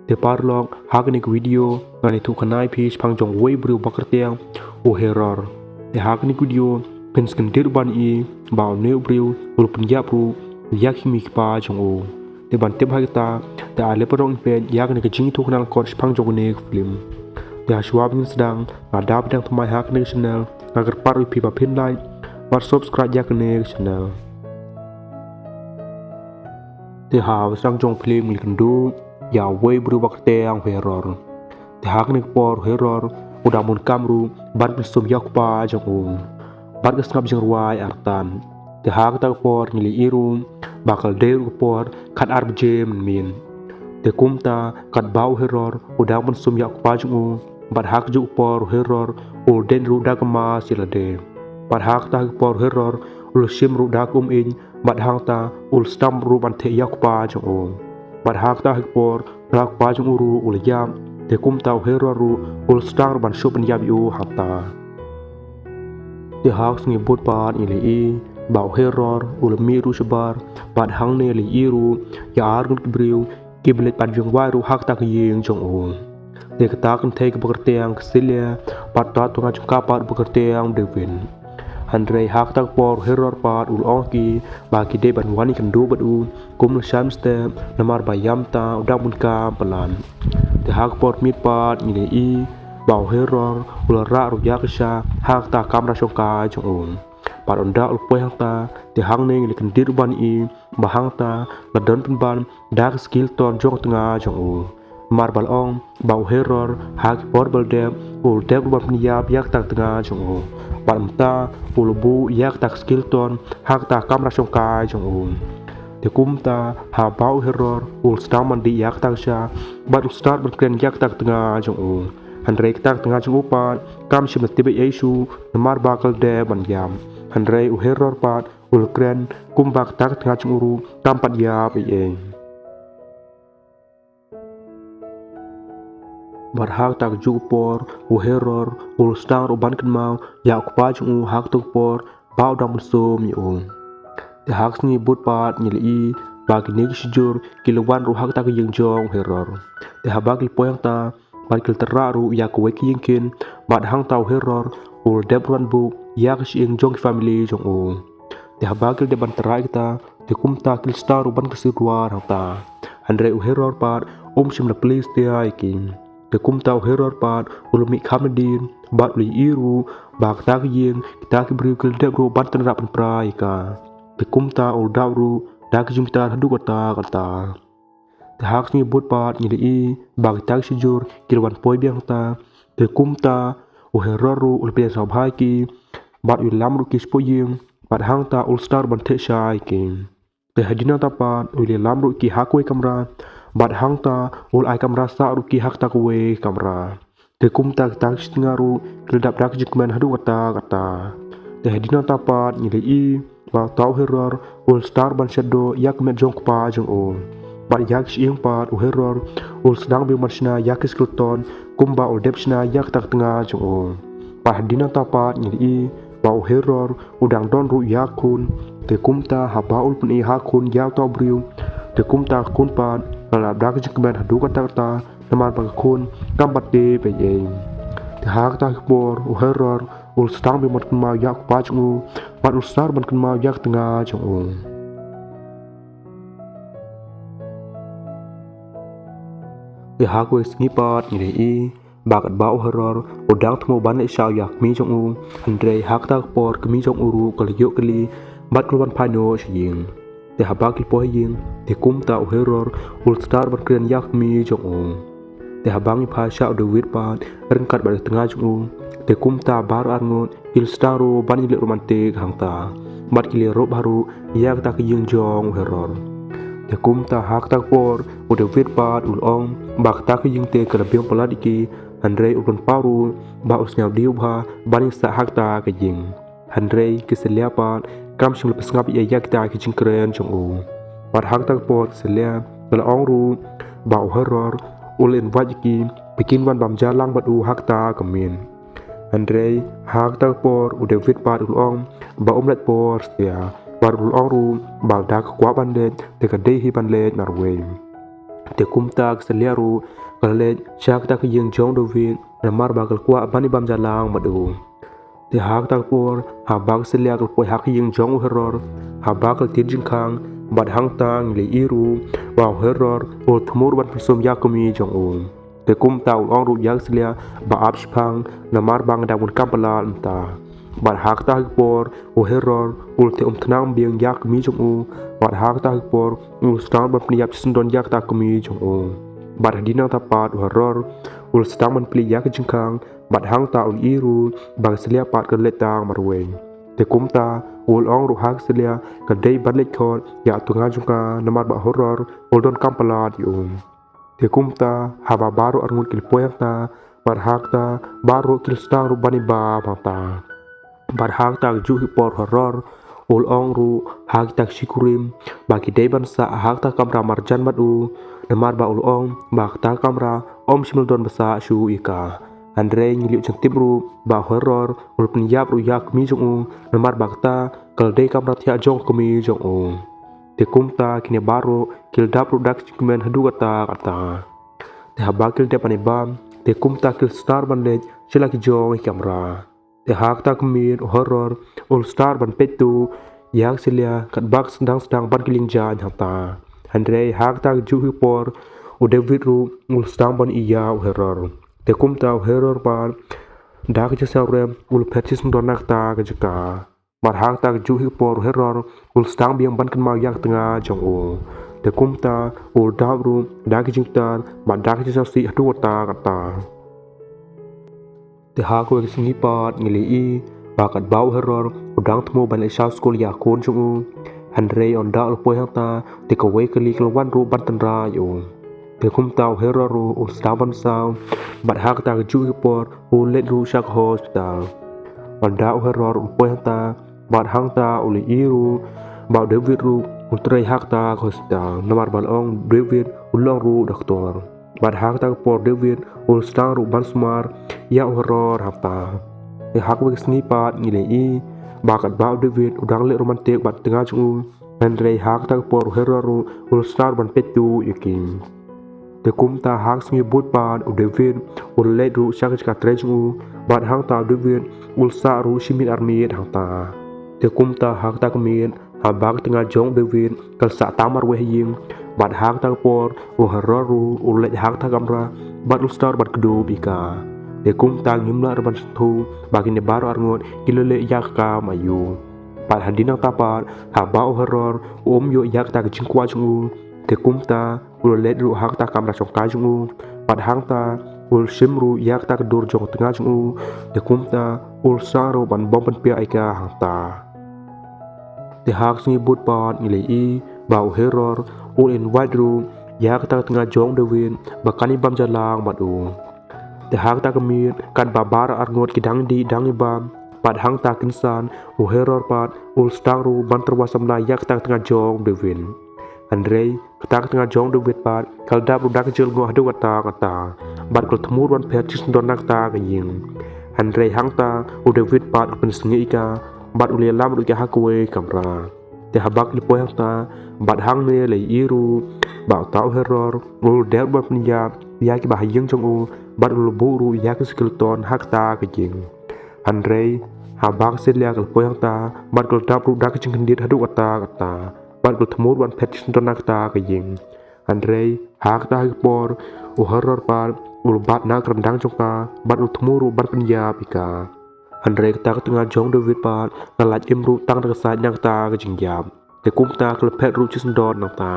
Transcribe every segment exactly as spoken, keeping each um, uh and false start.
Te paralok, ha kane ka video ngan ïathuh khana ïa phi shaphang jong uwei u briew ba kyrteng u Heror. Te ha kane ka video phin sa kyndit ruh ban i ba une u briew u la pynïap ruh ïa ki kmie ki kpa jong u. Te ban tip ha kita, te ai leh paralok ngin peit ïa kane ka jingïathuh khana lyngkot shaphang jong kane ka film. Te ha shuwa ba ngin sdang, lada phi dang thymmai ha kane ka channel, nga kyrpad ruh ïa phi ba phin like bad subscribe ïa kane ka channel. Te ha ba sdang jong film ngi la kynduh ïa uwei u briew ba kyrteng u Heror. Te ha kane ka por u Heror u dang bun kam ruh ban pynsum ïa u kpa jong u bad ka sngap jingrwai artat. Te ha kata ka por ngi la ïohi ruh ba ka la dei ruh ka por khatar baje mynmiet. Te kumta katba u Heror u dang pynsum ïa u kpa jong u, bad ha kajuh ka por u Heror u la dien ruh da ka mask ïa lade. Bad ha kata ka por u Heror u la shim ruh da ka umieñ, bad hangta u la sdang ruh ban theh ïa u kpa jong u. Bad ha kata ka por u kpa jong u ruh u la ïap. Te kumta u Heror ruh u la sdang ruh ban shu pynïap ïa u hangta. Te ha ka sngi bud pat ngi la ïohi ba u Heror u la mih ruh shabar, bad hangne la ïohi ruh ïa arngut ki briew kiba leit ban jingwai ruh ha kata ka ïing jong u. Te kata ka kynthei kaba kyrteng ka Celia bad uta u tnga jong ka pat uba kyrteng u David. Hynrei ha kata ka por u Heror pat u la ong ïa ki ba ki dei ban wan ïakynduh bad u kum lashai mynstep, namar ba ïa mynta u dang bun kam palat. Te ha ka por miet pat ngi la ïohi ba u Heror u la rah ruh ïa ka sha ha kata ka kamra shongkai jong u. Bad ynda u la poi hangta, te hangne ngi la kyndit ruh ban i ba hangta la don pynban da ka skeleton jong ka tnga jong u. Namar ba la ong ba u Heror ha ki por ba la dep u la dep ruh ban pynïap ïa kata ka tnga jong u. Bad mynta u la buh ïa kata ka skeleton ha kata ka kamra shongkai jong u. Te kumta haba u Heror u la sdang ban dih ïa kata ka sha, bad u la start ban kren ïa kata ka tnga jong u. Hynrei kata ka tnga jong u pat kam shym la tip ei ei shuh, namar ba ka la dep ban ïap. Hynrei u Heror pat u la kren kumba kata ka tnga jong u ruh kam pat ïap ei ei. Bad ha kata kajuh ka por u Heror u la sdang ruh ban kynmaw ïa u kpa jong u ha kata ka por ba u dang pynsum ïa u. Te ha ka sngi bud pat ngi la ïohi ba kine ki shijur ki la wan ruh ha kata ka ïing jong u Heror. Te haba ki la poi hangta bad ki la tyrrah ruh ïa kawei ka ïing khin, bad hangta u Heror u la dep ruh ban buh ïa ka shyieng jong ki family jong u. Te haba ki la dep ban tyrrah ïa kita, te kumta ki la sdang ruh ban kyrsiew dwar hangta. Hynrei u Heror pat um shym la plie satia ïa ki. Te kumta u Heror pat u la mih kham nadien bad u la ïohi ruh ba kata ka ïing, kita ki briew ki la dep ruh ban tynrah pynpra ïa ka. Te kumta u la dap ruh da ka jingbitar haduh katta katta. Te ha ka sngi bud pat ngi la ïohi ba kita ki shijur ki la wan poi biang hangta. Te kumta u Heror ruh u la pdiang sngewbha ïa ki bad u ïalam ruh ïa ki shapoh ïing, bad hangta u la start ban theh sha ïa ki. Te hadien nangta pat u la ïalam ruh ïa ki ha kawei ka kamra, bad hangta u la ai kamra sah ruh ïa ki ha kata kawei ka kamra. Te kumta kita ki shi tnga ruh ki la dap da ka jingkmen haduh katta katta. Te hadien nangta pat ngi la ïohi ba uta u Heror u la start ban shet doh ïa ka met jong u kpa jong u. Bad ïa ka shyieng pat u Heror u la sdang biang ban shna ïa ka skeleton kumba u la dep shna ïa kata ka tnga jong u. Bad hadien nangta pat ngi la ïohi ba u Heror u dang don ruh ïa ka khun. Te kumta haba u la pyni ha ka khun ïa uta u briew, te kumta ka khun pat ka la dap da ka jingkmen haduh katta katta, namar ba ka khun kam pat tip ei ei. Te ha kata ka por u Heror u la sdang biang ban kynmaw ïa u kpa jong u, bad u la start ban kynmaw ïa ka tnga jong u. Te ha kawei ka sngi pat ngi la ïohi ba katba u Heror u dang thmu ban leit shaw ïa ka kmie jong u, hynrei ha kata ka por ka kmie jong u ruh ka la ïoh kylli bad ka la wan phai noh sha ïing. Te haba ki la poi ha ïing, te kumta u Heror u la start ban kren ïa ka kmie jong u. Te haba ngi phai sha u David pat ryngkat bad ka tnga jong u, te kumta baroh arngut ki la sdang ruh ban ïaleh romantic hangta, bad ki la ïaroh bha ruh ïa kata ka ïing jong u Heror. Te kumta ha kata ka por u David pat u la ong ba kata ka ïing te ka la biang palat ïa ki, hynrei u la pynpaw ruh ba u la sngewdei bha ban ïasah ha kata ka ïing. Hynrei ka Celia pat kam shym la pynsngap ei ei ïa kita ki jingkren jong u. Bad ha kata ka por ka Celia ka la ong ruh ba u Heror u la invite ïa ki ba kin wan bam ja lang bad u ha kata ka miet. Hynrei ha kata ka por u David pat u la ong ba um lait por satia, bad u la ong ruh ba lada ka kwah ban leit te ka dei hi ban leit marwei. Te kumta ka Celia ruh ka la leit sha kata ka ïing jong u David, namar ba ka la kwah ban ïa bam jaiñ lang bad u. Te ha kata ka por, haba ka Celia ka la poi ha ka ïing jong u Herod, haba ka la tied jingkhang, bad hangta ngi la ïohi ruh ba u Herod u la thmu ruh ban pynsum ïa ka kmie jong u. Te kumta u la ong ruh ïa ka Celia ba ap shipang, namar ba nga dang bun kam palat mynta. Bad ha kata ka por u Herod u la theh umthnang biang ïa ka kmie jong u. Bad ha kata ka por u la sdang ban pynïap shisyndon ïa kata ka kmie jong u. Bad hadien nangta pat u Herod u la sdang ban plie ïa ka jingkhang, bad hangta u la ïohi ruh ba ka Celia pat ka la leit tang marwei. Te kumta u la ong ruh ha ka Celia ka dei ban leit khot ïa u tnga jong ka, namar ba u Herod u la don kam palat ïa u. Te kumta haba baroh arngut ki la poi hangta, bad hangta baroh ki la sdang ruh ban ïa bam hangta. Bad hangta ka juh hi ka por u Herod u la ong ruh ha kita ki shikurim ba ki dei ban sah ha kata ka kamra marjan bad u, namar ba u la ong ba kata ka kamra ym shym la don ba sah shuh ïa ka. Hynrei ngi la ïoh jingtip ruh ba u Herod u la pynïap ruh ïa ka kmie jong u, namar ba kata ka la dei kamra thiah jong ka kmie jong u. Te kumta kine baroh ki la dap ruh da ka jingkmen haduh katta katta. Te haba ki la dep ban ïa bam, te kumta ki la sdang ban leit sha la ki jong ki kamra. Te ha kata ka miet u Herod u la sdang ban peit tuh ïa ka Celia katba ka sdang sdang ban kylleng jaiñ hangta. Hynrei ha kata ka juh hi ka por u David ruh u la sdang ban ïa u Herod. Te kumta u Herod pat da ka jingsngewrem u la phet shisyndon na kata ka jaka. Bad ha kata ka juh hi ka por u Herod u la sdang biang ban kynmaw ïa ka tnga jong u. Te kumta u la dap ruh da ka jingktar bad da ka jingsngewsih haduh katta katta. Te ha kawei ka sngi pat ngi la ïohi ba katba u Herod u dang thmu ban leit sha skul ïa ka khun jong u, hynrei ynda u la poi hangta te kawei ka kali ka la wan ruh ban tynrah ïa u. Te kumta u Herod ruh u la sdang ban saw, bad ha kata ka juh hi ka por u la leit ruh sha ka hospital. Ynda u Herod u la poi hangta, bad hangta u la ïohi ruh ba u David ruh u la trei ha kata ka hospital, namar ba la ong u David u long ruh doktor. Bad ha kata ka por u David u la sdang ruh ban sumar ïa u Herod hangta. Te ha kawei ka sngi pat ngi la ïohi ba katba u David u dang leh romantic bad tnga jong u, hynrei ha kata ka por u Herod ruh u la sdang ban peit tuh ïa ki. Te kumta ha ka sngi bud pat u David u la leit ruh sha ka jaka trei jong u, bad hangta u David u la sah ruh shi miet ar miet hangta. Te kumta ha kata ka miet haba ka tnga jong u David ka la sah tang marwei ha ïing, bad ha kata ka por u Herod ruh u la leit ha kata ka kamra bad u la sdang ban kdup ïa ka. Te kumta ngim lah ruh ban sngewthuh ba kine baroh arngut ki la leh ïa ka kam aïu. Bad hadien nangta pat haba u Herod um ïoh ïa kata ka jingkwah jong u, te kumta u la leit ruh ha kata ka kamra jong ka jong u, bad hangta u la shim ruh ïa kata ka dur jong ka tnga jong u. Te kumta u la sdang ruh ban bom pynpiah ïa ka hangta. Te ha ka sngi bud pat ngi la ïohi ba u Herod u la invite ruh ïa kata ka tnga jong u David ba kan ïa bam jaiñ lang bad u. Te ha kata ka miet katba baroh arngut ki dang dih dang ïa bam, bad hangta kynsan u Herod pat u la sdang ruh ban tyrwa samla ïa kata ka tnga jong u David. Hynrei kata ka tnga jong u David pat ka la dap ruh da ka jinglyngngoh haduh katta katta, bad ka la thmu ruh ban phet shisyndon na kata ka ïing. Hynrei hangta u David pat u la pynsngew ïa ka, bad u la ïalam ruh ïa ka ha kawei ka kamra. Te haba ki la poi hangta, bad hangne la ïohi ruh ba uta u Herod u la dep ruh ban pynïap ïa kiba ha ïing jong u, bad u la buh ruh ïa ki skeleton ha kata ka ïing. Hynrei haba ka Celia ka la poi hangta, bad ka la dap ruh da ka jingkyndit haduh katta katta, bad ka la thmu ruh ban phet shisyndon na kata ka ïing. Hynrei ha kata hi ka por u Herod pat u la bat na ka ryndang jong ka, bad u la thmu ruh ban pynïap ïa ka. Hynrei kata ka tnga jong u David pat ka la lait im ruh tang da ka sait na kata ka jingïap. Te kumta ka la phet ruh shisyndon nangta.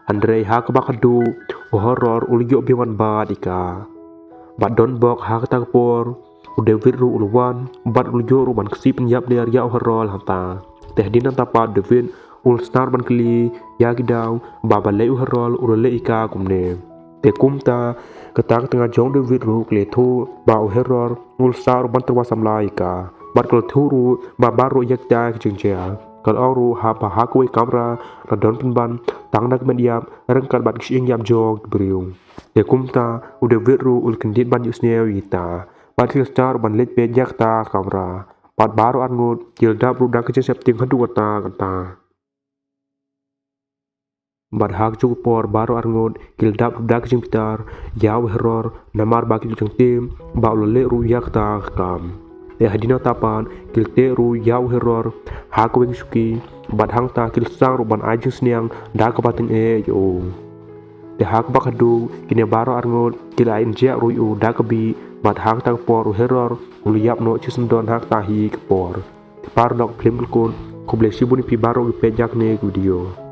Hynrei ha kaba khadduh u Herod u la ïoh biang ban bat ïa ka. Bad donbok ha kata ka por u David ruh u la wan, bad u la ïoh ruh ban ksih pynïap ner ïa u Herod hangta. Te hadien nangta pat u David u la sdang ban kylli ïa ki daw ba balei u Herod u la leh ïa ka kumne. Te kumta kata ka tnga jong u David ruh ka la ïathuh ba u Herod u la sdang ruh ban tyrwa samla ïa ka, bad ka la ïathuh ruh ba baroh ïa kita ki jingjia. Ka la ong ruh haba ha kawei ka kamra la don pynban tang da ka met ïap ryngkat bad ka shyieng ïap jong ki briew. Te kumta u David ruh u la kyndit ban ïohsngew ïa kita, bad ki la start ban leit peit ïa kata ka kamra. Bad baroh arngut ki la dap ruh da ka jingsheptieng haduh katta katta. Bad ha kajuh ka por baroh arngut ki la dap da ka jingbitar ïa u Herod namar ba ki la ju shim ba u la leh ruh ïa kata ka kam. Te hadien nangta pat ki la teh ruh ïa u Herod ha kawei ka shuki, bad hangta ki la sdang ruh ban ai jingsniang da kaba tyngeh ïa u. Te ha kaba khatduh kine baroh arngut ki la ai injek ruh ïa u da ka bih, bad hangta ka por u Herod u la ïap noh shisyndon hangta hi ka por. Te paralok, phlim kut, khublei shibun ïa phi baroh ki peit ïa kane ka video.